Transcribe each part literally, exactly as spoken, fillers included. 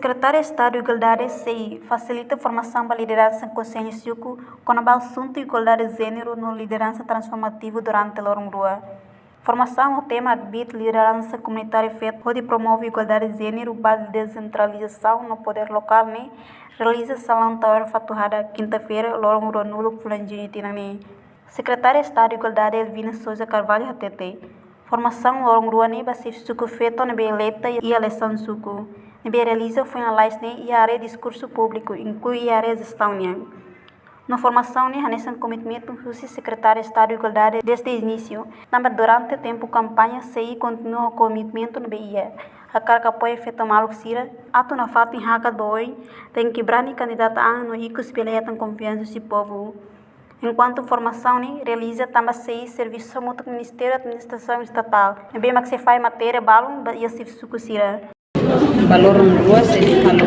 Sekretáriu Estadu Igualdade sei fasilita formasaun ba lideransa konsellu suku kona-ba asuntu igualdade jéneru no lideransa transformativa durante loron rua. Formasaun ho tema Akbit Lideransa Komunitária Feto hodi promove igualdade jéneru ba desentralizasaun no podér lokál ne'e realiza Salaun Tower Fatuhada, kinta-feira, loron ruanulu fulan Juñu tinan ne'e. Sekretária Estadu Igualdade Elvina Sousa Carvalho hatete, formasaun loron rua ne'e ba xefe suku feto ne'ebé eleita iha eleisaun suku ne'ebé realiza foin lalais ne'e iha área diskursu públiku, inklui iha área jestaun nian. No formasaun ne'e hanesan komitmentu husi Sekretáriu Estadu Igualdade dezde inísiu, tanba durante tempu kampaña sei kontinua ho komitmentu ne'ebé iha, hakarak apoia feto maluk sira atu nafatin hakat ba oin, tenke brani kandidata an no ikus bele hetan konfiansa husi povu. Enkuantu formasaun ne'e realiza tanba sei servisu hamutuk Ministériu Administrasaun Estatál, ne'ebé mak sei fahe matéria balun ba iha xefe suku sira. Ba loron rua sei halo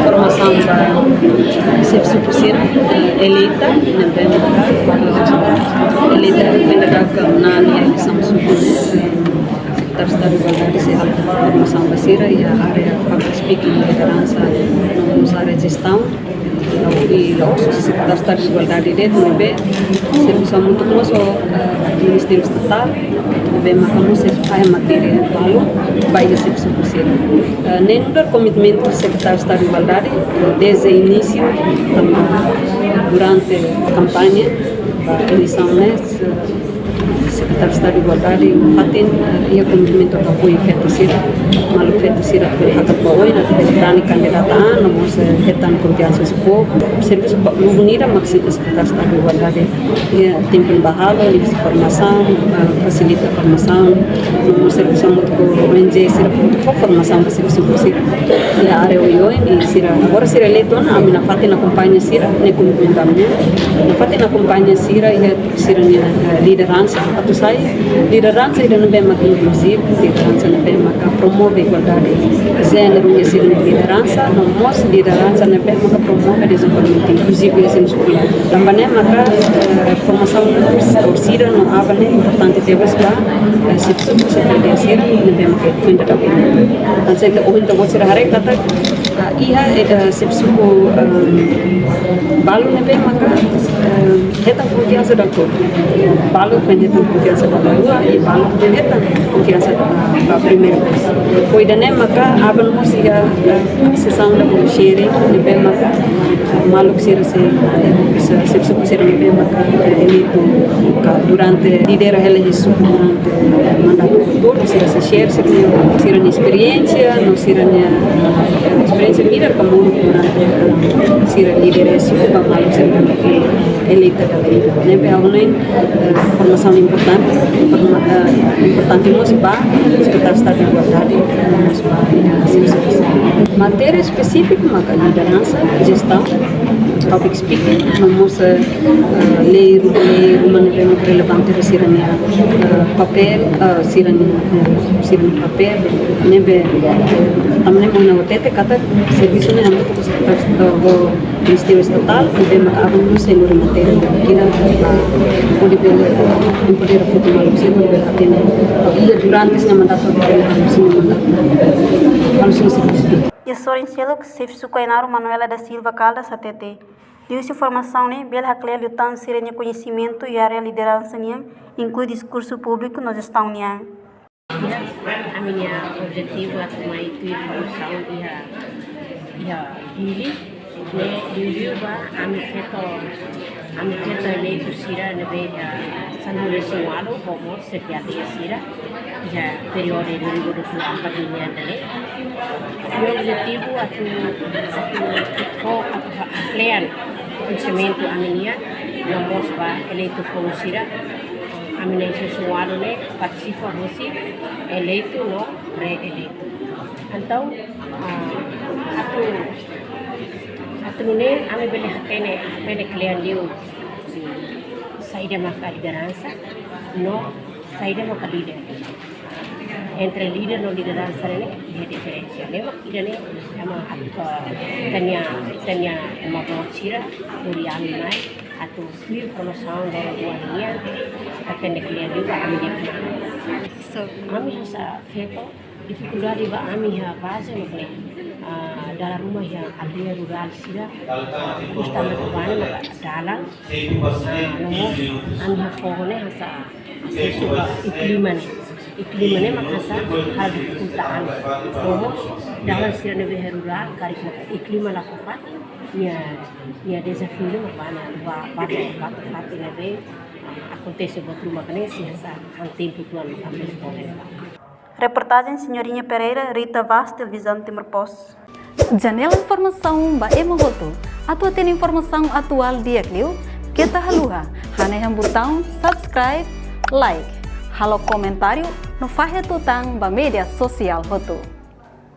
formasaun ba xefe suku sira eleita, ne'ebé eleita, ne'ebé dadaun iha eleisaun suku ne'e. Sekretáriu Estadu Igualdade sei halo formasaun ba sira iha área public speaking, lideransa, no mós área jestaun. I la'ós Sekretáriu Estadu Igualdade de'it, ne'ebé servisu hamutuk mós ho, eh, Ministériu Estatál, ne'ebé maka mós sei fahe matéria balun ba iha xefe suku sira. Eh, ne'e nu'udar komitmentu Sekretáriu Estadu Igualdade, eh, dezde inísiu, tanba durante kampaña ba eleisaun ne'e, eh, Sekretáriu Estadu Igualdade nafatin, eh, iha komitmentu atu apoia feto sira, maluk feto sira atu hakat ba oin, atu bele brani kandidata an, no mós, eh, hetan konfiansa husi povu. Servisu ba lubun ida mak Sekretáriu Estadu Igualdade iha tempu ne'ebá halo, liuhusi formasaun, eh, fasilita formasaun, no mós servisu hamutuk ho O N G sira, fó formasaun ba servisu sira iha área oioin, i sira, agora sira eleitu ona, ami nafatin akompaña sira, ne'e komitmentu ami. Nafatin akompaña sira iha sira-nia, eh, lideransa, atu sai lideransa ida ne'ebé maka inkluzivu, lideransa ne'ebé maka promove igualdade jéneru iha sira-nia lideransa, no mós lideransa ne'ebé maka promove dezenvolvimentu inkluzivu iha sira-nia suku. Tanba ne'e maka, eh, formasaun orsida no aban ne'e importante tebes ba, eh, xefe suku, xefe aldeia sira ne'ebé maka foin dadaun. Entaun, se ita ohin ita-boot sira haree katak, ah, iha, eh, eh, xefe suku, ehm, balu ne'ebé maka, ehm, hetan konfiansa dala kotuk. Balu foin hetan konfiansa dala rua, i balu foin hetan konfiansa dala, dala primeiru vez. Foin ida-ne'e maka aban mós iha, eh, sesaun da sharing, ne'ebé maka, eh, maluk sira sei, eh, bisa, xefe suku sira ne'ebé maka, eh, eleitu ka durante lidera hela iha suku durante mandatu anteriór, sira sei share sira-nia, sira-nia esperiénsia, no sira-nia, eh, esperiénsia vida ka modo durante, eh, sira lidera suku ba maluk sira ne'ebé eleita dala ida. Ne'ebé ha'u hanoin, eh, formasaun importante, forma-, eh, importante mós ba Sekretáriu Estadu Igualdade, mós ba, eh, servisu. Matéria espesífiku maka lideransa, jestaun, public speaking, no mós, eh, eh, lei, lei ruma ne'ebé relevante ba sira-nia, eh, papél, eh, sira-nia, eh, sira-nia papél, ne'ebé, eh, tanba ne'e mak ha'u hatete katak servisu ne'e hamutuk ho, eh, ho Ministériu Estatál, ne'ebé maka aban mós sei lori matéria ida, ah, hodi bele, eh, empodera feto maluk sira, hodi bele hatene, ah, iha durante sira-nia mandatu, hodi bele halo sira-nia mandatu, halo sira-nia servisu. Iha sorin seluk, xefe suku Ainaro Manuela da Silva Caldas hatete, liuhusi formasaun ne'e bele haklean liután sira-nia koñesimentu iha área lideransa nian, inklui diskursu públiku no jestaun nian. Ami-nia objetivu atu mai tuir formasaun iha, iha Dili, ne'e liuliu ba ami feto, ami feto eleitu sira ne'ebé iha sanulu-resin-ualu, ho mós xefe aldeia sira, iha períodu dua ribu dua puluh empat nian ne'e. Nia objetivu atu, atu fó, atu haklean koñesimentu ami-nian, no mós ba eleitu foun sira, ami na'in-resin-ualu ne'e partisipa hosi eleitu no reeleitu. Entaun, ah, atu, atu nune'e ami bele hatene, bele klean liu saida maka lideransa, no saida maka líder. Entre líder no lideransa ne'e, iha diferensa. Ne'e mak ida-ne'e ema atu, ita-nia, ita-nia ema boot sira, hodi ami mai, atu tuir formasaun loron rua nian, atu hatene klean liu ba ami-nia. So, ami hanesan feto, difikuldade ba ami iha baze mak ne'e. Ah, dalan ruma iha aldeia rurál sira, ah, kusta mak bane maka dalan, ah, no mós ami iha foho ne'e hanesan asesu ba iklima ne'e. Iklima ne'e mak hanesan hal difikulta an. No mós dalan sira ne'ebé iha rurál, karik maka iklima la fó fatin, nia, nia dezafiu ne'e mak bane, ba, ba, ba, fatin ne'ebé, ah, akontese buat ruma ka ne'e sei hanesan han tempu tuan ami foho ne'e. Reportajen Senhorinha Pereira, Rita Vaz, Televizaun Timor Post. Janela informasaun ba ema hotu. Atu hatene informasaun atuál di'ak liu, keta haluha hanehan butaun subscribe, like, halo komentáriu no fahe tutan ba média sosiál hotu.